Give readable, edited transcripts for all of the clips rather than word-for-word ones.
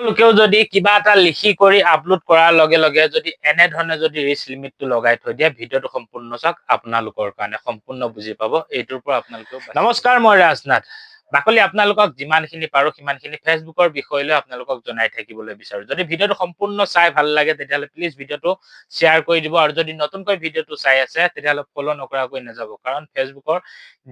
আপোনালোকেও যদি কিবা এটা লিখি কৰি আপলোড কৰাৰ লগে লগে যদি এনেধৰণে যদি ৰিচ লিমিটটো লগাই থৈ দিয়ে, ভিডিঅ'টো সম্পূৰ্ণ চাওক, আপোনালোকৰ কাৰণে সম্পূৰ্ণ বুজি পাব এইটোৰ পৰা আপোনালোকেও। নমস্কাৰ, মই ৰাজনাথ বাকলি। আপোনালোকক যিমানখিনি পাৰো সিমানখিনি ফেচবুকৰ বিষয় লৈ আপোনালোকক জনাই থাকিবলৈ বিচাৰো। যদি ভিডিঅ'টো সম্পূৰ্ণ চাই ভাল লাগে, তেতিয়াহ'লে প্লিজ ভিডিঅ'টো শ্বেয়াৰ কৰি দিব আৰু যদি নতুনকৈ ভিডিঅ'টো চাই আছে, তেতিয়াহ'লে ফ'ল' নকৰাকৈ নাযাব, কাৰণ ফেচবুকৰ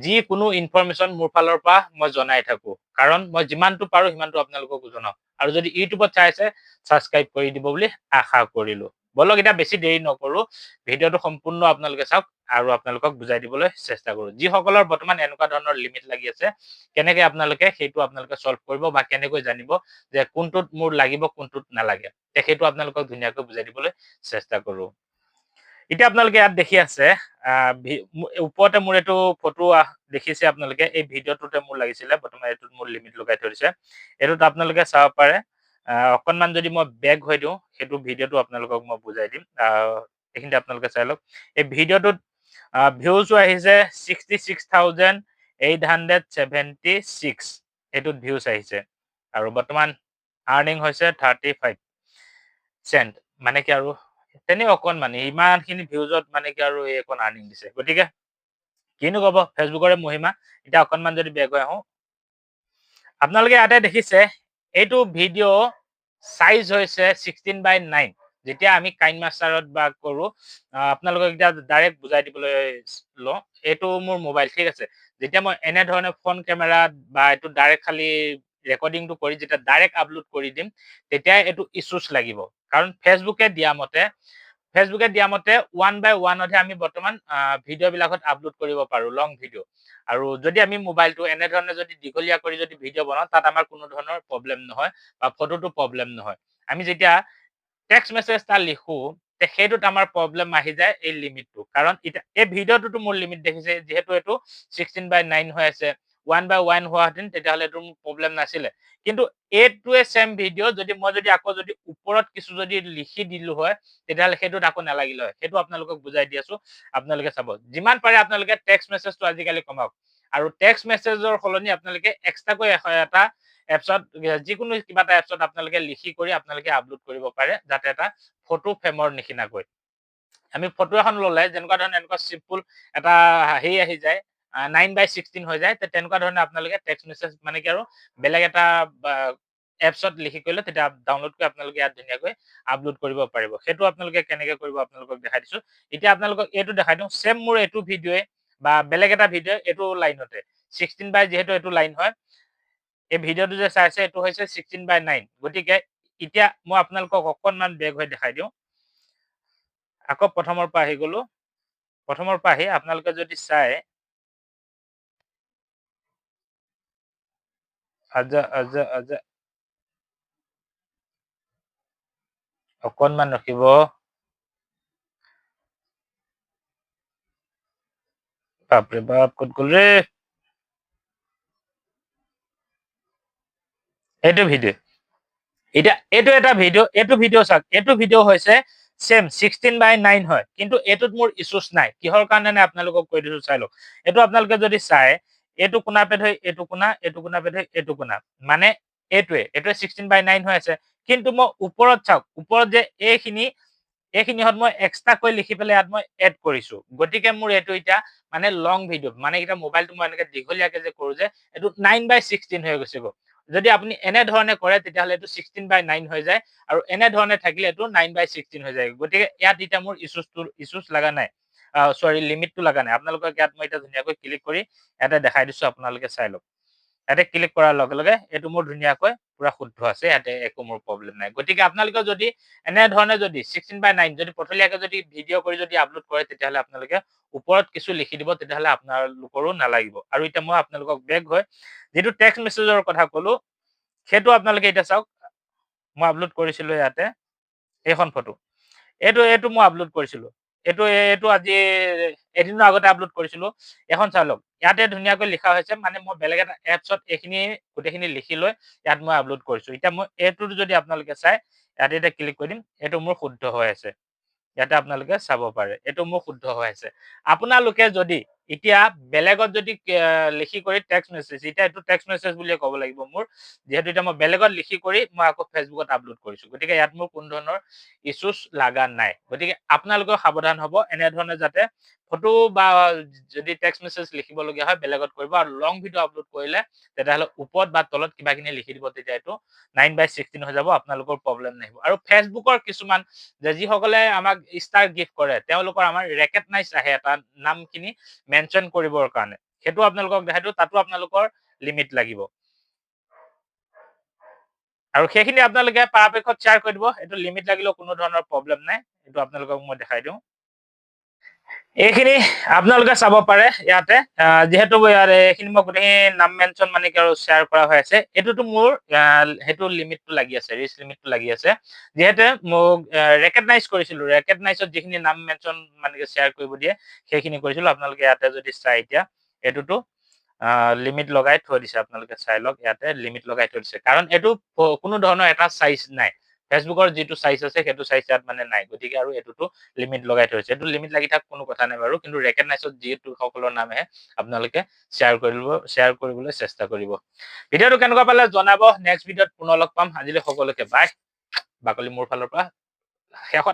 যিকোনো ইনফৰমেশ্যন মোৰ ফালৰ পৰা মই জনাই থাকো, কাৰণ মই যিমানটো পাৰো সিমানটো আপোনালোকক জনাওঁ। আৰু যদি ইউটিউবত চাই আছে, ছাবস্ক্ৰাইব কৰি দিব বুলি আশা কৰিলো। ব'লক, এতিয়া বেছি দেৰি নকৰো, ভিডিঅ'টো সম্পূৰ্ণ আপোনালোকে চাওক আৰু আপোনালোকক বুজাই দিবলৈ চেষ্টা কৰো। যিসকলৰ বৰ্তমান এনেকুৱা ধৰণৰ লিমিট লাগি আছে, কেনেকে আপোনালোকে সেইটো আপোনালোকে চল্ভ কৰিব বা কেনেকৈ জানিব যে কোনটোত মোৰ লাগিব, কোনটোত নালাগে, সেইটো আপোনালোকক ধুনীয়াকৈ বুজাই দিবলৈ চেষ্টা কৰো। এতিয়া আপোনালোকে ইয়াত দেখি আছে, ওপৰতে মোৰ এইটো ফটো দেখিছে আপোনালোকে। এই ভিডিঅ'টোতে মোৰ লাগিছিলে, বৰ্তমান এইটোত মোৰ লিমিট লগাই থৈ দিছে। এইটোত আপোনালোকে চাব পাৰে। অকণমান যদি মই বেক হৈ দিওঁ, সেইটো ভিডিঅ'টো আপোনালোকক মই বুজাই দিম। এইখিনিতে আপোনালোকে চাই লওক, এই ভিডিঅ'টোত ভিউজো আহিছে 66,876, এইটোত ভিউজ আহিছে আৰু বৰ্তমান আৰ্নিং হৈছে 35 চেণ্ট। মানে কি আৰু তেনে অকণমান ইমানখিনি ভিউজত মানে কি আৰু এই অকণ আৰ্নিং দিছে। গতিকে কিনো ক'ব, ফেচবুকৰে মহিমা। এতিয়া অকণমান যদি বেক হৈ আহোঁ, আপোনালোকে ইয়াতে দেখিছে, এইটো ভিডিঅ' চাইজ হৈছে 16:9। যেতিয়া আমি কাইন মাষ্টাৰত বা কৰোঁ, আপোনালোকক এতিয়া ডাইৰেক্ট বুজাই দিবলৈ লওঁ। এইটো মোৰ মোবাইল, ঠিক আছে? যেতিয়া মই এনেধৰণে ফ্ৰণ্ট কেমেৰাত বা এইটো ডাইৰেক্ট খালি ৰেকৰ্ডিংটো কৰি যেতিয়া ডাইৰেক্ট আপলোড কৰি দিম, তেতিয়া এইটো ইছ্যুজ লাগিব, কাৰণ ফেচবুকে দিয়া মতে 1:1তহে আমি বৰ্তমান ভিডিঅ'বিলাকত আপলোড কৰিব পাৰোঁ, লং ভিডিঅ'। আৰু যদি আমি মোবাইলটো এনেধৰণে যদি দীঘলীয়া কৰি যদি ভিডিঅ' বনাওঁ, তাত আমাৰ কোনো ধৰণৰ প্ৰব্লেম নহয় বা ফটোটো প্ৰব্লেম নহয়। আমি যেতিয়া টেক্সট মেছেজ এটা লিখোঁ, সেইটোত আমাৰ প্ৰব্লেম আহি যায় এই লিমিটটো। কাৰণ এতিয়া এই ভিডিঅ'টোতো মোৰ লিমিট দেখিছে, যিহেতু এইটো 16:9 হৈ আছে। 1:1 হোৱাহেঁতেন, তেতিয়াহ'লে এইটো মোৰ প্ৰব্লেম নাছিলে। কিন্তু এইটোৱে ছেম ভিডিঅ' যদি মই যদি আকৌ যদি ওপৰত কিছু যদি লিখি দিলো হয়, তেতিয়াহ'লে সেইটোত আকৌ নালাগিলে হয়। সেইটো আপোনালোকক বুজাই দি আছো, আপোনালোকে চাব। যিমান পাৰে আপোনালোকে টেক্সট মেছেজটো আজিকালি কমাওক আৰু টেক্সট মেছেজৰ সলনি আপোনালোকে এক্সট্ৰাকৈ এটা এপছত, যিকোনো কিবা এটা এপছত আপোনালোকে লিখি কৰি আপোনালোকে আপলোড কৰিব পাৰে, যাতে এটা ফটো ফ্ৰেমৰ নিচিনাকৈ আমি ফটো এখন ল'লে যেনেকুৱা ধৰণে এনেকুৱা চিম্পুল এটা হেৰি আহি যায়, 9:16 হৈ যায়, তেনেকুৱা ধৰণে আপোনালোকে টেক্সট মেছেজ মানে কি আৰু বেলেগ এটা এপছত লিখি কৰিলে তেতিয়া ডাউনলোড কৰি আপোনালোকে ইয়াত ধুনীয়াকৈ আপলোড কৰিব পাৰিব। সেইটো আপোনালোকে কেনেকৈ কৰিব, আপোনালোকক দেখাই দিছোঁ। এতিয়া আপোনালোকক এইটো দেখাই দিওঁ। ছেম মোৰ এইটো ভিডিঅ'ই বা বেলেগ এটা ভিডিঅ', এইটো লাইনতে 16 বাই যিহেতু এইটো লাইন হয়, এই ভিডিঅ'টো যে চাইছে, এইটো হৈছে 16:9। গতিকে এতিয়া মই আপোনালোকক অকণমান বেক হৈ দেখাই দিওঁ। আকৌ প্ৰথমৰ পৰা আহি গ'লো। প্ৰথমৰ পৰা আহি আপোনালোকে যদি চাই, আজা আজা আজা, অকণমান ৰখিব। বাপৰে বাপ, ক'ত গ'ল ৰে এইটো ভিডিঅ'? এতিয়া এইটো এটা ভিডিঅ', এইটো ভিডিঅ' চাওক। এইটো ভিডিঅ' হৈছে ছেম 16:9 হয়, কিন্তু এইটোত মোৰ ইছ্যুজ নাই। কিহৰ কাৰণে নাই, আপোনালোকক কৈ দিছো, চাই লওক। এইটো আপোনালোকে যদি চাই, এইটো কোনা পে ধৰি এইটো কোনা, এইটো কোনা পে ধৰি এইটো কোনা, মানে এইটোৱে 16:9 হৈ আছে। কিন্তু মই ওপৰত চাওক, ওপৰত যে এইখিনিহঁত মই এক্সট্ৰাকৈ লিখি পেলাই ইয়াত মই এড কৰিছো। গতিকে মোৰ এইটো এতিয়া মানে লং ভিডিঅ', মানে এতিয়া মোবাইলটো মই এনেকে দীঘলীয়াকে যে কৰো যে, এইটো 9:16 হৈ গৈছে গৈ। যদি আপুনি এনেধৰণে কৰে, তেতিয়াহ'লে এইটো 16:9 হৈ যায় আৰু এনেধৰণে থাকিলে এইটো 9:16 হৈ যায়। গতিকে ইয়াত এতিয়া মোৰ ইছ্যুজ লগা নাই, চৰি, লিমিটটো লগা নাই। আপোনালোকক ইয়াত মই এতিয়া ধুনীয়াকৈ ক্লিক কৰি ইয়াতে দেখাই দিছো, আপোনালোকে চাই লওক। ইয়াতে ক্লিক কৰাৰ লগে লগে এইটো মোৰ ধুনীয়াকৈ পুৰা শুদ্ধ আছে, ইয়াতে একো মোৰ প্ৰব্লেম নাই। গতিকে আপোনালোকে যদি এনেধৰণে যদি 16:9 যদি পথলীয়াকে যদি ভিডিঅ' কৰি যদি আপলোড কৰে, তেতিয়াহ'লে আপোনালোকে ওপৰত কিছু লিখি দিব, তেতিয়াহ'লে আপোনালোকৰো নালাগিব। আৰু এতিয়া মই আপোনালোকক বেক হৈ যিটো টেক্সট মেছেজৰ কথা ক'লো, সেইটো আপোনালোকে এতিয়া চাওক। মই আপলোড কৰিছিলোঁ ইয়াতে এইখন ফটো, এইটো মই আপলোড কৰিছিলোঁ, এইটো আজি এদিনৰ আগতে আপলোড কৰিছিলোঁ। এখন চাই লওক, ইয়াতে ধুনীয়াকৈ লিখা হৈছে। মানে মই বেলেগ এটা এপছত এইখিনি গোটেইখিনি লিখি লৈ ইয়াত মই আপলোড কৰিছোঁ। এতিয়া মই এইটোত যদি আপোনালোকে চাই, ইয়াতে এতিয়া ক্লিক কৰি দিম, এইটো মোৰ শুদ্ধ হৈ আছে। ইয়াতে আপোনালোকে চাব পাৰে, এইটো মোৰ শুদ্ধ হৈ আছে। আপোনালোকে যদি এতিয়া বেলেগত যদি লিখি কৰি টেক্সট মেছেজ, এতিয়া এইটো টেক্সট মেছেজ বুলিয়ে ক'ব লাগিব মোৰ, যিহেতু এতিয়া মই বেলেগত লিখি কৰি মই আকৌ ফেচবুকত আপলোড কৰিছো, গতিকে ইয়াত মোৰ কোনো ধৰণৰ ইছ্যুজ লগা নাই। গতিকে আপোনালোকেও সাৱধান হ'ব এনেধৰণে, যাতে ফটো বা যদি টেক্সট মেছেজ লিখিবলগীয়া হয় বেলেগত কৰিব। আৰু লং ভিডিঅ' আপলোড কৰিলে তেতিয়াহ'লে ওপৰত বা তলত কিবাখিনি লিখি দিব, তেতিয়া এইটো 9:16 হৈ যাব, আপোনালোকৰ প্ৰব্লেম নাহিব। আৰু ফেচবুকৰ কিছুমান যে যিসকলে আমাক ষ্টাৰ গিফ্ট কৰে, তেওঁলোকৰ আমাৰ ৰেকগনাইজ আহে এটা নামখিনি মেনশ্যন কৰিবৰ কাৰণে, সেইটো আপোনালোকক দেখাই দিওঁ। তাতো আপোনালোকৰ লিমিট লাগিব আৰু সেইখিনি আপোনালোকে পৰাপক্ষত শ্বেয়াৰ কৰি দিব। এইটো লিমিট লাগিলেও কোনো ধৰণৰ প্ৰব্লেম নাই। এইটো আপোনালোকক মই দেখাই দিওঁ। এইখিনি আপোনালোকে চাব পাৰে ইয়াতে, যিহেতু ইয়াত এইখিনি মই গোটেইখিনি নাম মেনশ্যন মানে কি আৰু শ্বেয়াৰ কৰা হৈ আছে। এইটোতো মোৰ সেইটো লিমিটটো লাগি আছে, ৰিচ লিমিটটো লাগি আছে, যিহেতু মোক ৰেকগনাইজ কৰিছিলো। ৰেকগনাইজত যিখিনি নাম মেনশ্যন মানে কি শ্বেয়াৰ কৰিব দিয়ে, সেইখিনি কৰিছিলো। আপোনালোকে ইয়াতে যদি চাই, এতিয়া এইটোতো লিমিট লগাই থৈ দিছে। আপোনালোকে চাই লওক, ইয়াতে লিমিট লগাই থৈ দিছে, কাৰণ এইটো কোনো ধৰণৰ এটা চাইজ নাই। ফেচবুকৰ যিটো চাইজ আছে, সেইটো চাইজ ইয়াত মানে নাই। গতিকে আৰু এইটোতো লিমিট লগাই থৈছে। এইটো লিমিট লাগি থাক, কোনো কথা নাই বাৰু, কিন্তু ৰেকগনাইজত যিহেতু সকলৰ নাম আহে, আপোনালোকে শ্বেয়াৰ কৰিব, শ্বেয়াৰ কৰিবলৈ চেষ্টা কৰিব। ভিডিঅ'টো কেনেকুৱা পালে জনাব। নেক্সট ভিডিঅ'ত পুনৰ লগ পাম। আজিলৈ সকলোকে বাই। বাকলি মোৰ ফালৰ পৰা শেষত।